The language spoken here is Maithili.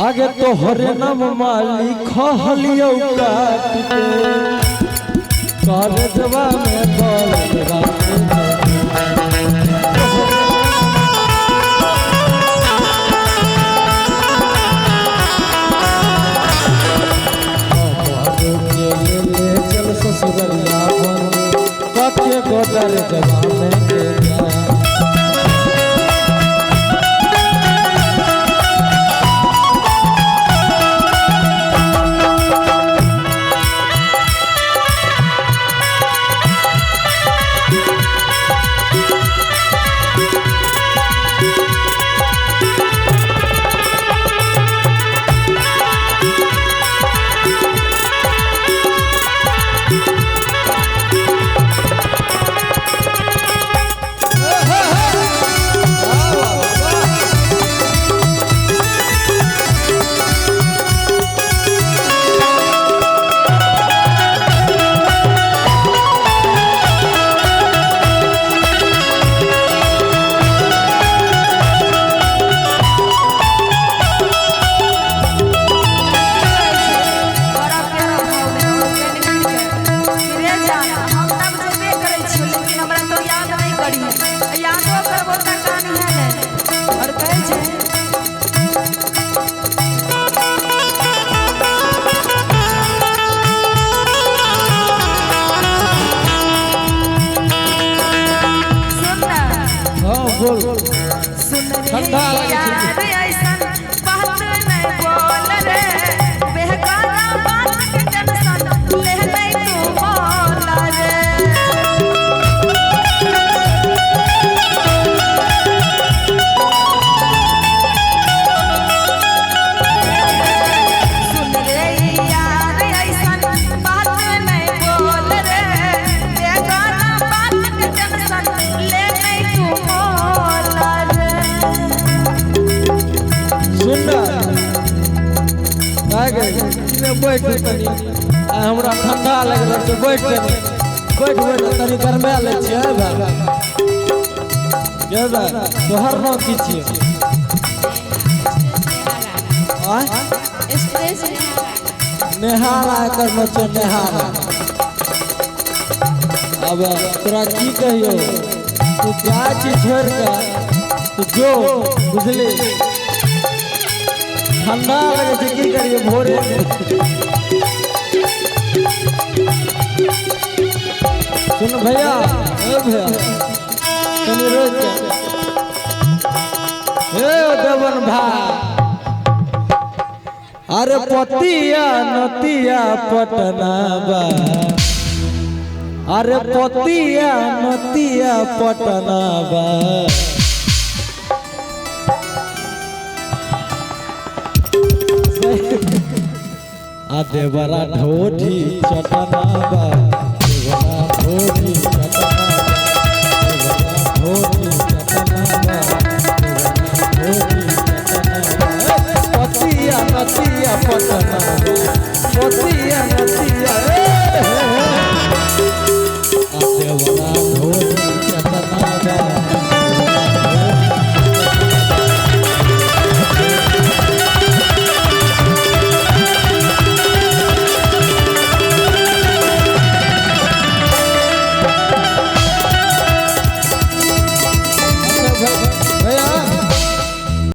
आगे तोहरे नाम माली खहलियौ काट के करजवा में बलवा के ले चल ससुरलिया बन कके गोदर जवा में के जा। बड़ा प्यारा भाव में और कनि के रे जान हम तब जेबे करै छियो लेकिन हमरा तो याद नहीं करी यादो करबो त कान है ने और कहै छै सुन ना हाँ बोल। सुन रे ठंडा लागै छै। यार ऐसन बात नहीं बोल रे बेगाना बात के टेंशन ले नहीं तू बोल रे। सुन रे यार ऐसन बात नहीं बोल रे बेगाना बात के टेंशन ले नहीं तू बोल रे। सुन ना आ गए इने बैठ तनी आ हमरा ठंडा लागि रहल छै बैठ तनी बैठ बैठ तनी गरमा लै छियै भाई ये भाई तोहर नाम की छियै? आय स्ट्रेस नेहारा एकर नाम छै नेहारा। अब तोरा की कहियो तू जा छी छोड़ के तू जो बुझली ठंडा लगे छै की करिए भोरे। सुन भैया ए भैया तनी रोक के हे देवन भाई अरे पतिया नतिया पटना बा अरे पतिया नतिया पटना बा आ देवरा ढोढी चटना बा देवरा ढोढी चटना देवरा ढोढी चटना बा देवरा ढोढी चटना बा। पतिया नतिया पटना बा पतिया नतिया।